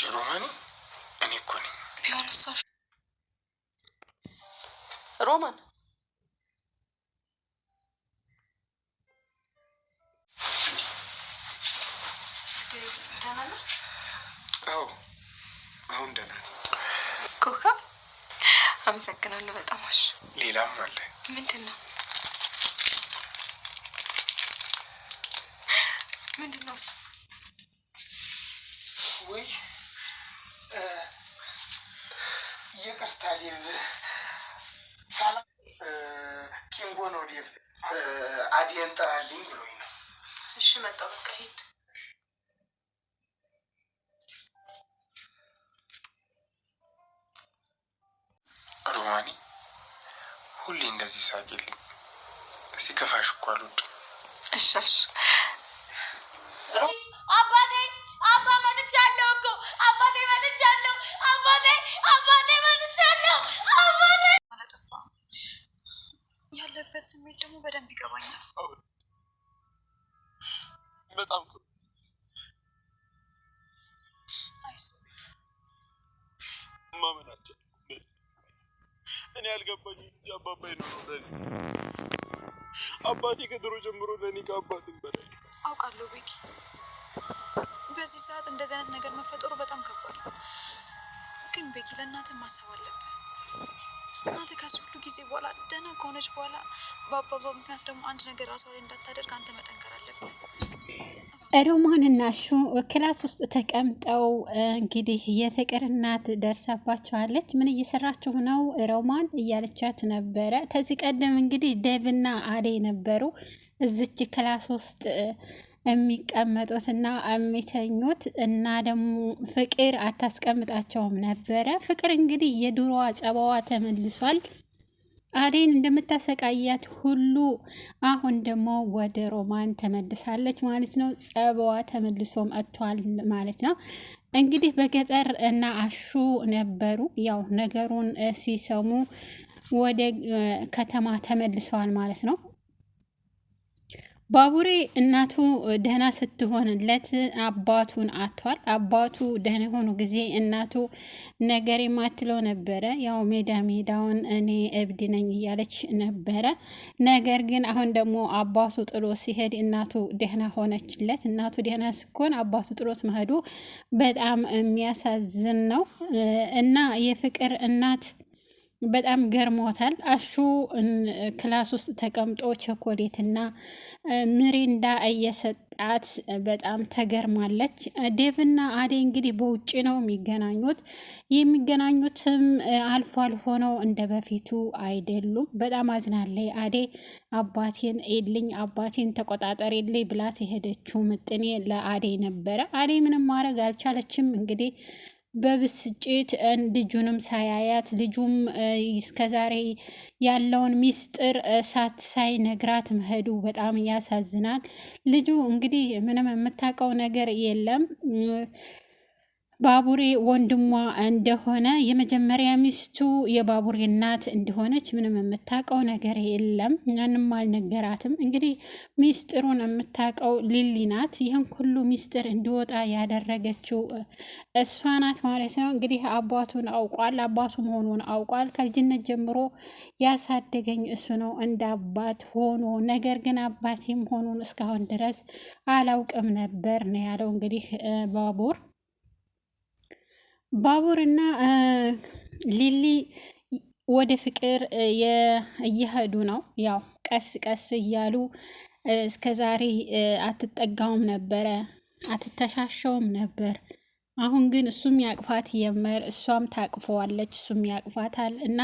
ሮማኒ፣ እኔ እኮ ነኝ። ቢሆን እሷ ሮማን ደህና ነህ? አዎ፣ አሁን ደህና ነኝ። ኮካ አመሰግናለሁ በጣም። አሽ ሌላም አለ። ምንድን ነው? ምንድን ነው? ወይ ይቅርታ ዴቭ፣ ሳላ ኪንጎ ነው ዴቭ፣ አዴን ጥራልኝ ብሎኝ ነው። እሺ መጣሁ። በቃ ሂድ። ሮማኒ፣ ሁሌ እንደዚህ ሳቂልኝ። ሲከፋሽ እኮ አልወድም። እሺ እሺ። አባቴ አባ መጥቻለሁ እኮ አባቴ መጥቻለሁ። አባቴ አባቴ መጥቻለሁ። አባቴ አላጠፋ ያለበት ስሜት ደግሞ በደንብ ይገባኛል። በጣም ጥሩ። አይዞህ ማመን አልቻልኩም። እኔ አልገባኝም እንጂ አባባይ ነው ነው ለእኔ አባቴ ከድሮ ጀምሮ ለእኔ ከአባትም በላይ ነው። አውቃለሁ ቤኪ፣ በዚህ ሰዓት እንደዚህ አይነት ነገር መፈጠሩ በጣም ከባድ ነው። ግን ቤኪ ለእናትህ ማሰብ አለብህ። እናትህ ከዚህ ሁሉ ጊዜ በኋላ ደህና ከሆነች በኋላ በአባባ ምክንያት ደግሞ አንድ ነገር ራሷ ላይ እንዳታደርግ አንተ መጠንከር አለብህ። ሮማን እና እሹ class ውስጥ ተቀምጠው እንግዲህ የፍቅር እናት ደርሳባቸዋለች። ምን እየሰራችሁ ነው ሮማን እያለቻት ነበረ። ከዚህ ቀደም እንግዲህ ዴቭና አዴ ነበሩ እዚች class ውስጥ የሚቀመጡት እና የሚተኙት እና ደግሞ ፍቅር አታስቀምጣቸውም ነበረ። ፍቅር እንግዲህ የድሮዋ ጸባዋ ተመልሷል። አዴን እንደምታሰቃያት ሁሉ አሁን ደግሞ ወደ ሮማን ተመልሳለች ማለት ነው። ጸባዋ ተመልሶ መጥቷል ማለት ነው። እንግዲህ በገጠር እና አሹ ነበሩ። ያው ነገሩን ሲሰሙ ወደ ከተማ ተመልሰዋል ማለት ነው። ባቡሬ እናቱ ደህና ስትሆንለት አባቱን አጥቷል። አባቱ ደህና የሆኑ ጊዜ እናቱ ነገር የማትለው ነበረ። ያው ሜዳ ሜዳውን እኔ እብድ ነኝ እያለች ነበረ። ነገር ግን አሁን ደግሞ አባቱ ጥሎ ሲሄድ እናቱ ደህና ሆነችለት። እናቱ ደህና ስትሆን አባቱ ጥሎት መሄዱ በጣም የሚያሳዝን ነው እና የፍቅር እናት በጣም ገርሞታል። አሹ class ውስጥ ተቀምጦ ቸኮሌትና ምሪንዳ እየሰጣት በጣም ተገርማለች። ዴቭና አዴ እንግዲህ በውጭ ነው የሚገናኙት። የሚገናኙትም አልፎ አልፎ ነው፣ እንደ በፊቱ አይደሉም። በጣም አዝናለች አዴ። አባቴን የልኝ አባቴን ተቆጣጠር የልኝ ብላት የሄደችው ምጥኔ ለአዴ ነበረ። አዴ ምንም ማድረግ አልቻለችም እንግዲህ በብስጭት ልጁንም ሳያያት ልጁም እስከዛሬ ያለውን ሚስጥር እሳት ሳይነግራት መሄዱ በጣም ያሳዝናል። ልጁ እንግዲህ ምንም የምታውቀው ነገር የለም። ባቡሬ ወንድሟ እንደሆነ የመጀመሪያ ሚስቱ የባቡሬ እናት እንደሆነች ምንም የምታውቀው ነገር የለም። ምንም አልነገራትም። እንግዲህ ሚስጥሩን የምታውቀው ሊሊ ናት። ይህን ሁሉ ሚስጥር እንዲወጣ ያደረገችው እሷ ናት ማለት ነው። እንግዲህ አባቱን አውቋል፣ አባቱ መሆኑን አውቋል። ከልጅነት ጀምሮ ያሳደገኝ እሱ ነው እንደ አባት ሆኖ፣ ነገር ግን አባቴ መሆኑን እስካሁን ድረስ አላውቅም ነበር ነው ያለው እንግዲህ ባቡር ባቡርና ሊሊ ወደ ፍቅር እየሄዱ ነው። ያው ቀስ ቀስ እያሉ እስከ ዛሬ አትጠጋውም ነበረ፣ አትተሻሸውም ነበር። አሁን ግን እሱም ያቅፋት የመር እሷም ታቅፈዋለች፣ እሱም ያቅፋታል እና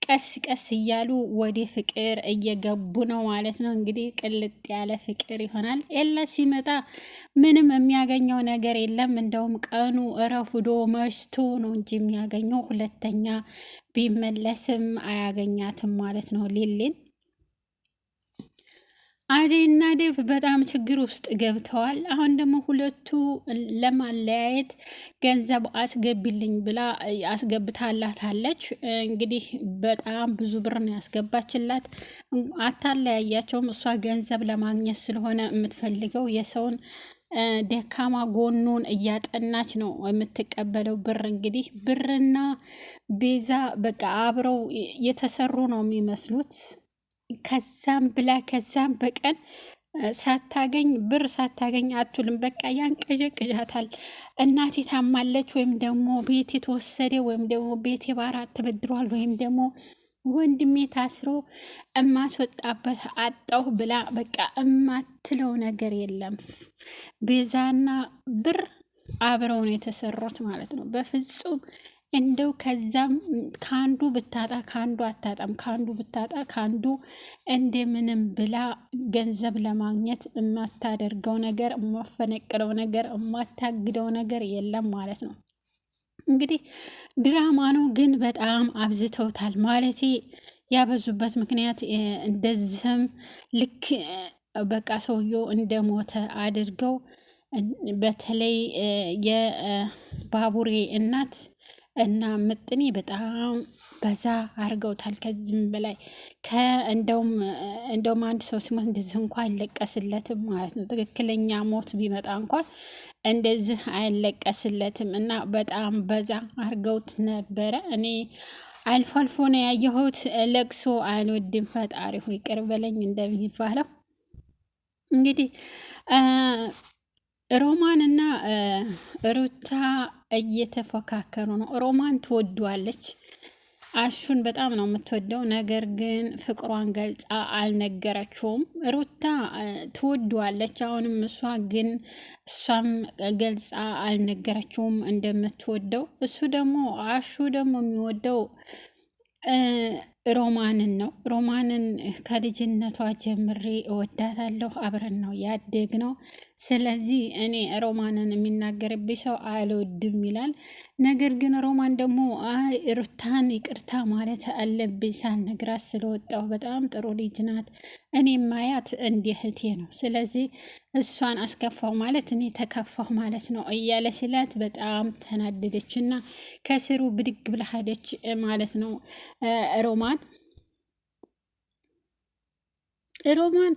ቀስ ቀስ እያሉ ወደ ፍቅር እየገቡ ነው ማለት ነው። እንግዲህ ቅልጥ ያለ ፍቅር ይሆናል። ኤላ ሲመጣ ምንም የሚያገኘው ነገር የለም። እንደውም ቀኑ እረፍዶ መሽቶ ነው እንጂ የሚያገኘው ሁለተኛ ቢመለስም አያገኛትም ማለት ነው ሊሊን። አደይና ዴቭ በጣም ችግር ውስጥ ገብተዋል። አሁን ደግሞ ሁለቱ ለማለያየት ገንዘብ አስገቢልኝ ብላ አስገብታላታለች። እንግዲህ በጣም ብዙ ብር ነው ያስገባችላት። አታለያያቸውም። እሷ ገንዘብ ለማግኘት ስለሆነ የምትፈልገው የሰውን ደካማ ጎኑን እያጠናች ነው የምትቀበለው ብር። እንግዲህ ብርና ቤዛ በቃ አብረው የተሰሩ ነው የሚመስሉት። ከዛም ብላ ከዛም በቀን ሳታገኝ ብር ሳታገኝ አትውልም። በቃ ያንቀዠቅዣታል። እናቴ ታማለች ወይም ደግሞ ቤት የተወሰደ ወይም ደግሞ ቤቴ ባራት ተበድሯል ወይም ደግሞ ወንድሜ ታስሮ እማስወጣበት አጣሁ ብላ በቃ እማትለው ነገር የለም። ቤዛና ብር አብረው ነው የተሰሩት ማለት ነው። በፍጹም እንደው ከዛም ከአንዱ ብታጣ ከአንዱ አታጣም፣ ከአንዱ ብታጣ ከአንዱ እንደምንም ብላ ገንዘብ ለማግኘት የማታደርገው ነገር፣ የማፈነቅለው ነገር፣ የማታግደው ነገር የለም ማለት ነው። እንግዲህ ድራማ ነው፣ ግን በጣም አብዝተውታል። ማለቴ ያበዙበት ምክንያት እንደዚህም ልክ በቃ ሰውየው እንደሞተ አድርገው በተለይ የባቡሬ እናት እና ምጥኔ በጣም በዛ አድርገውታል። ከዚህም በላይ እንደውም አንድ ሰው ሲሞት እንደዚህ እንኳ አይለቀስለትም ማለት ነው። ትክክለኛ ሞት ቢመጣ እንኳን እንደዚህ አይለቀስለትም እና በጣም በዛ አድርገውት ነበረ። እኔ አልፎ አልፎ ነው ያየሁት። ለቅሶ አልወድም፣ ፈጣሪ ሆይ ይቅር በለኝ እንደሚባለው እንግዲህ ሮማን እና ሩታ እየተፎካከሩ ነው። ሮማን ትወዷለች፣ አሹን በጣም ነው የምትወደው። ነገር ግን ፍቅሯን ገልጻ አልነገረችውም። ሩታ ትወዷለች፣ አሁንም እሷ ግን እሷም ገልጻ አልነገረችውም እንደምትወደው። እሱ ደግሞ አሹ ደግሞ የሚወደው ሮማንን ነው። ሮማንን ከልጅነቷ ጀምሬ እወዳታለሁ፣ አብረን ነው ያደግነው። ስለዚህ እኔ ሮማንን የሚናገርብኝ ሰው አልወድም ይላል። ነገር ግን ሮማን ደግሞ ሩታን ይቅርታ ማለት አለብኝ ሳልነግራት ስለወጣሁ በጣም ጥሩ ልጅ ናት፣ እኔ ማያት እንደ እህቴ ነው። ስለዚህ እሷን አስከፋሁ ማለት እኔ ተከፋሁ ማለት ነው እያለ ሲላት በጣም ተናደደች እና ከስሩ ብድግ ብላ ሄደች ማለት ነው ሮማን ሮማን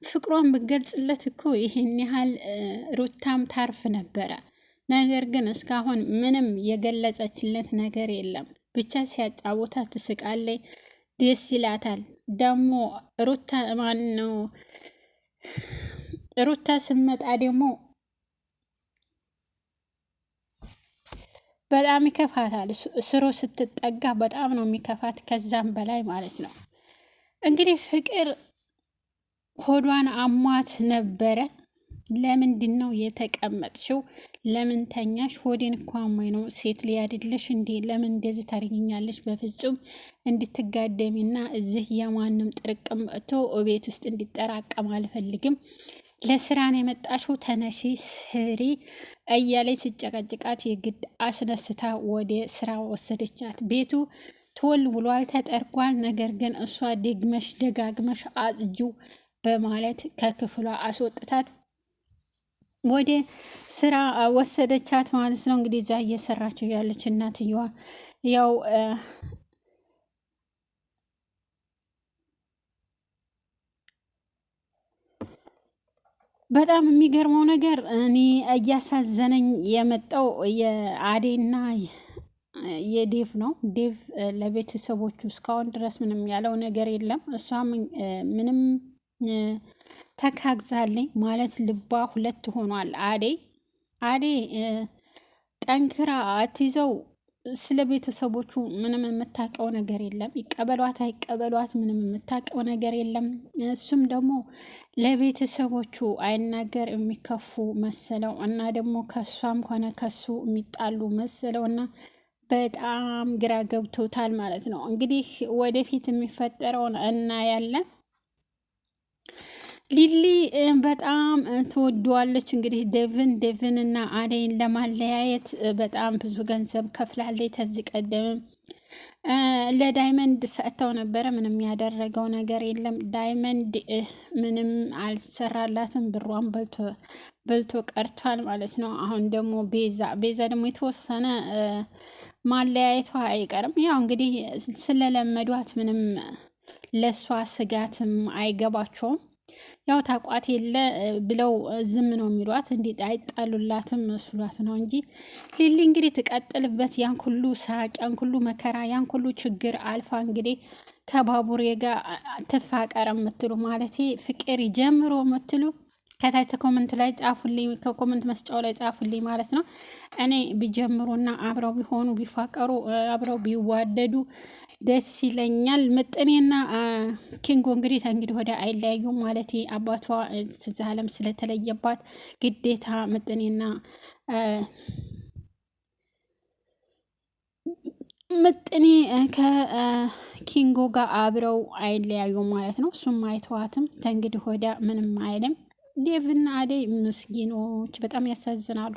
ፍቅሯን ብገልጽለት እኮ ይህን ያህል ሩታም ታርፍ ነበረ። ነገር ግን እስካሁን ምንም የገለጸችለት ነገር የለም። ብቻ ሲያጫውታት ትስቃለች፣ ደስ ይላታል። ደግሞ ሩታ ማን ነው ሩታ ስመጣ ደግሞ በጣም ይከፋታል። ስሮ ስትጠጋ በጣም ነው የሚከፋት፣ ከዛም በላይ ማለት ነው። እንግዲህ ፍቅር ሆዷን አሟት ነበረ። ለምንድን ነው የተቀመጥሽው? ለምን ተኛሽ? ሆዴን እኮ አሞኝ ነው። ሴት ሊያድልሽ እንዴ? ለምን እንደዚህ ታደርጊኛለሽ? በፍጹም እንድትጋደሚና እዚህ የማንም ጥርቅም እቶ ቤት ውስጥ እንዲጠራቀም አልፈልግም። ለስራ ነው የመጣሽው፣ ተነሺ ስሪ እያለች ስጨቀጭቃት የግድ አስነስታ ወደ ስራ ወሰደቻት። ቤቱ ተወልውሏል፣ ተጠርጓል። ነገር ግን እሷ ደግመሽ ደጋግመሽ አጽጁ በማለት ከክፍሏ አስወጥታት ወደ ስራ ወሰደቻት ማለት ነው። እንግዲህ እዛ እየሰራችው ያለች እናትየዋ ያው በጣም የሚገርመው ነገር እኔ እያሳዘነኝ የመጣው የአዴና የዴቭ ነው። ዴቭ ለቤተሰቦቹ እስካሁን ድረስ ምንም ያለው ነገር የለም። እሷም ምንም ተካግዛለኝ ማለት ልቧ ሁለት ሆኗል። አዴ አዴ ጠንክራ አትይዘው ስለ ቤተሰቦቹ ምንም የምታውቀው ነገር የለም። ይቀበሏት አይቀበሏት ምንም የምታውቀው ነገር የለም። እሱም ደግሞ ለቤተሰቦቹ አይናገር የሚከፉ መሰለው እና ደግሞ ከሷም ሆነ ከሱ የሚጣሉ መሰለው እና በጣም ግራ ገብቶታል ማለት ነው። እንግዲህ ወደፊት የሚፈጠረውን እናያለን። ሊሊ በጣም ትወደዋለች። እንግዲህ ዴቭን ዴቭን እና አደይን ለማለያየት በጣም ብዙ ገንዘብ ከፍላለች። ከዚህ ቀደምም ለዳይመንድ ሰጥተው ነበረ። ምንም ያደረገው ነገር የለም። ዳይመንድ ምንም አልሰራላትም። ብሯን በልቶ ቀርቷል ማለት ነው። አሁን ደግሞ ቤዛ ቤዛ ደግሞ የተወሰነ ማለያየቷ አይቀርም። ያው እንግዲህ ስለለመዷት ምንም ለእሷ ስጋትም አይገባቸውም። ያው ታቋት የለ ብለው ዝም ነው የሚሏት፣ እንዲ አይጣሉላትም መስሏት ነው እንጂ ሊሊ እንግዲህ ትቀጥልበት። ያን ሁሉ ሳቅ፣ ያን ሁሉ መከራ፣ ያን ሁሉ ችግር አልፋ እንግዲህ ከባቡሬ ጋር ትፋቀር የምትሉ፣ ማለት ፍቅር ጀምሮ የምትሉ ከታች comment ላይ ጻፉልኝ፣ ከ comment መስጫው ላይ ጻፉልኝ ማለት ነው። እኔ ቢጀምሩና አብረው ቢሆኑ፣ ቢፋቀሩ፣ አብረው ቢዋደዱ ደስ ይለኛል። ምጥኔና ኪንጎ እንግዲህ ከእንግዲህ ወደ አይለያዩም ማለት አባቷ እዚህ ዓለም ስለተለየባት ግዴታ ምጥኔ ከኪንጎ ጋር አብረው አይለያዩም ማለት ነው። እሱም አይተዋትም፣ ከእንግዲህ ወዲያ ምንም አይልም። ዴቭና አደይ ምስኪኖች በጣም ያሳዝናሉ።